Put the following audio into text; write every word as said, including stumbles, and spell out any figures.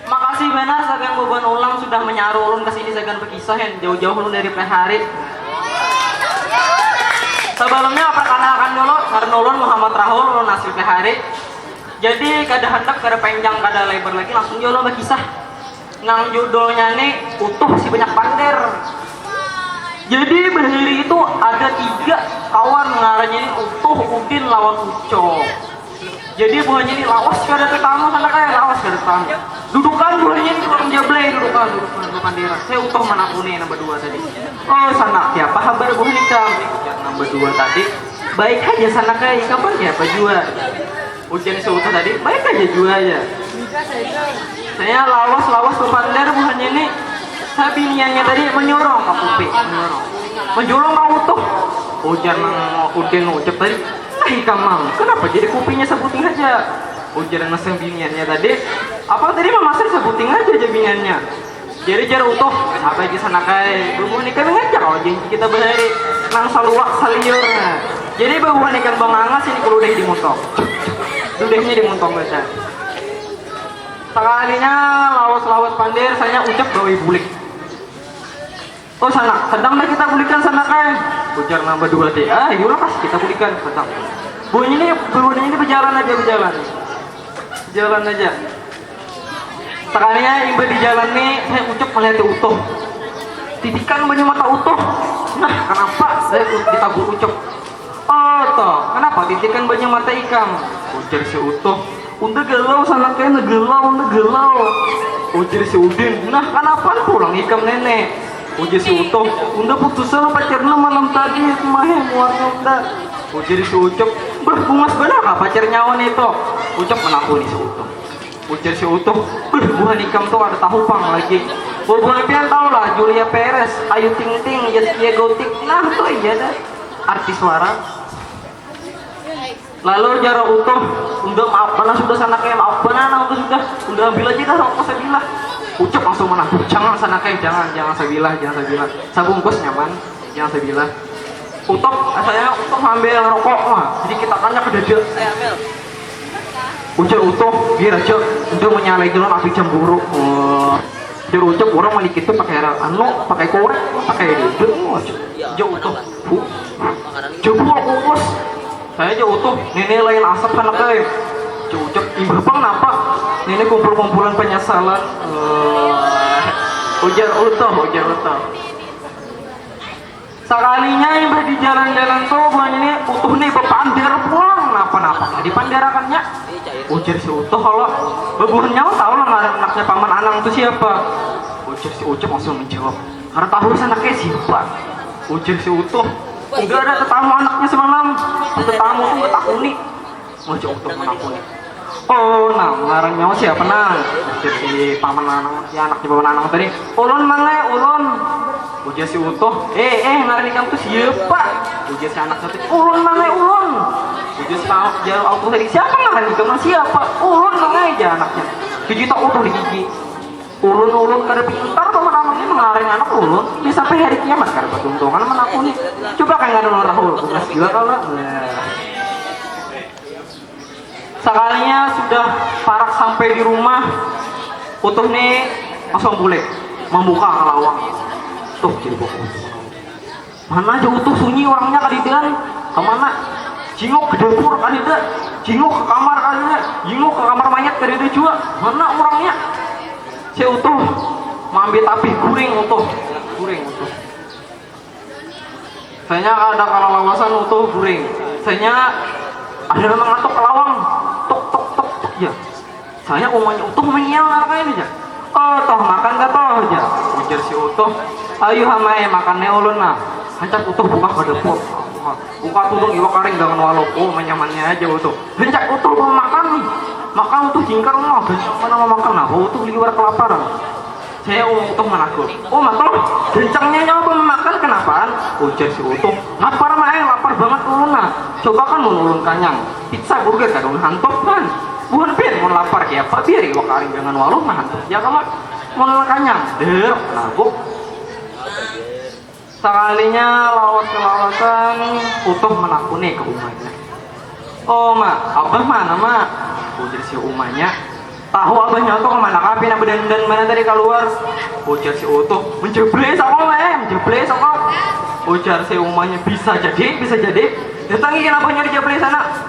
Makasih banar sagan bubuhan ulam sudah manyaru ulun ka sini sagan bakisah, yan. Jauh-jauh ulun dari Plehari. Sabalumnya, perkenalkan dulu, ngaran ulun Muhammad Rahul, ulun asli Plehari. Jadi, kada handak, kada panjang, kada lebar lagi, langsung ja ulun bakisah. Nang judulnya ni Utuh si Banyak Pander. Jadi, bahari itu ada tiga kawan, ngarannya ni Utuh, Udin, lawan Ucok. Jadi, buhannya ni lawas kada tetamu, sanak ai, lawas kada tetamu. Dudukan buhannya ni tukang jablay, dudukan, dudukan, dudukan di ras. Saya Utuh manakuni nang badua tadi. "Oh, sanak, siapa habar buhan ikam?" ujar nang badua tadi. "Baik haja, sanak ai, ikam siapa jua?" ujar si Utuh tadi. "Baik haja jua," jar. Saya lawas-lawas bapander buhannya ni. Sabiniannya tadi manyorong ka kupi, manyorong. Manjulung ka Utuh. Ujar nang Udin, Ucok tadi, "Nah ikam, Mang, kenapa jadi kupinya sabuting haja?" ujar nang sabiniannya tadi. "Apa tadi mamasan sabuting haja?" jar biniannya. Jadi jar Utuh, "Sabar ja, sanak ai, bubuhan ikam ingat ja kawa janji kita bahari nang saluak saliur." Nah, jadi bubuhan ikam bangangas ini, kuludeh di muntong. Dudehnya di muntong banar. Sakalinya lawas-lawas pander, sanya Ucok gawi bulik. "Oh, sanak, sadang dah kita bulikan, sanak ai," ujar nang badua tadi. "Ah, yu lah, Kas, kita bulikan, sadang." Buhannya ni, buhannya ni bajalan aja, bajalan. Bajalan aja. Sakalinya imbah di jalan ni, saya Ucok malihati Utuh. Titikan banyu mata Utuh. "Nah, kanapa?" saya u-, ditagur Ucok. "Oh, toh, kanapa titikan banyu mata ikam?" ujar si Utuh. "Unda galau, sanak ai, unda galau, unda galau," ujar si Udin. "Nah, kanapa pulang ikam, Nenek?" ujar si Utuh. "Unda putusan pacarnya malam tadi, mahe muarnya unda," ujar si Ucok. "Bah, bungas banar kah pacarnya wan itu?" Ucok manakuni si Utuh. Ujar si Utuh, "Beuh, buhan ikam tu kada tahu pang lagi. Bubuhan pian tahu lah, Julia Perez, Ayu Ting Ting, Zaskia Gotik, nah tu aja dah artis wara." Lalu jar Utuh, "Unda maaf banar sudah, sanak ai, maaf banar nah Utuh sudah. Unda ambil aja dah rokok sabilah." Ucok langsung manakuni, "Jangan, sanak ai, jangan, jangan sabilah, jangan sabilah. Sabungkus nyaman, jangan sabilah." Utuh, saya Utuh ngambil rokok, wah, sedikit akannya ke dada. Ujar Utuh, "Biar aja, unda menyalahi jalan api cemburu." Oh. Ujar Ucok, "Orang mani kita pakai ra-, anu, pakai korek, pakai dada." Oh, ujar Utuh, "Huh? Coba aku, Bos." Saya aja Utuh, "Nenek lain asap, sanak ai." Ujar Ucok, "Imbah pang napa?" "Nenek kumpul-kumpulan penyesalan." Oh. Ujar Utuh, ujar Utuh. Sakalinya imbah di jalan-jalan tu, buhannya ni Utuh ni bapander pulang. Napa-napa kah dipanderakannya? Ujar si Utuh, "Kalo babuhannya tahu lah ngaran anaknya Paman Anang tu siapa?" Ujar si Ucok langsung menjawab, "Kada tahu, sanak ai, siapa?" Ujar si Utuh, "Udah ada tetamu anaknya semalam. Tetamu tu batakuni." Ujar Utuh manakuni, "Oh, nah, ngarannya siapa, Nang?" Ujar si Paman Anang, si anaknya Paman Anang tadi. "Ulun, Mang ai, ulun." Ujar si Utuh, "Eh, eh, ngaran ikam tu siapa?" Ujar si anak tadi, "Ulun, Mang ai, ulun." Ujar si Utuh tadi, "Siapa ngaran ikam, Mang, siapa?" "Ulun, Mang ai," jar anaknya. Dijintak Utuh di gigi. "Ulun, ulun kada pintar, Paman Anang ni mangarangi anak ulun. Bisa sampai hari kiamat kada batuntungan manakuni. Coba kaya ngaran ulun Rahul, bungas jua kalo." Nah. Sakalinya sudah parak sampai di rumah, Utuh ni langsung bulik, mambuka ka lawang. Tuh, jadi buka. Mana aja Utuh, sunyi urangnya, kadidaan. Kamana? Jinguk ka dapur, kadida. Jinguk ka kamar, kadida. Jinguk ka kamar mayat, kadida jua. Mana urangnya? Si Utuh maambil tapih, guring Utuh. Guring Utuh. Sanya kada kalalawasan Utuh guring. Sanya ada nang mangatuk ka lawang. Tuk, tuk, tuk, tuk, jar. Sanya umanya Utuh manyel nang kaya ini, jar. "Oh, Tuh, makan kah, Tuh?" jar. Ujar si Utuh, "Ayu ha, Mai, makan ai ulun nah." Hancap Utuh buka ka dapur. Buka tudung iwak karing gangan waluh. Oh, manyamannya aja Utuh. Hancap Utuh mamakan. Makan Utuh jingkar, wah, gancang banar mamakan. Nah, Utuh liwar kalaparan. Sanya Utuh managur, "Uma Tuh, gancangnya nyawa mamakan kanapaan?" Ujar si Utuh, "Lapar, Mai, lapar bangat ulun nah. Coba kan mun ulun kanyang, pizza, burger kada ulun hantup kan. Buhan pian mun lapar kayapa, biar iwak karing gangan waluh nah hantup ja kalo. Mun ulun kanyang, der, nabuk." Sakalinya lawas kalawasan, Utuh manakuni ka umanya. "Oh, Ma, Abah mana, Ma?" ujar si umanya. Tahu abahnya tuh kemana kah pina bedandan mana tadi keluar. Ujar si Utuh, "Menjeblis aku, Ma, eh, menjeblis aku." Ujar si umanya, "Bisa jadi, bisa jadi. Datangi kan abahnya di jeblis sana."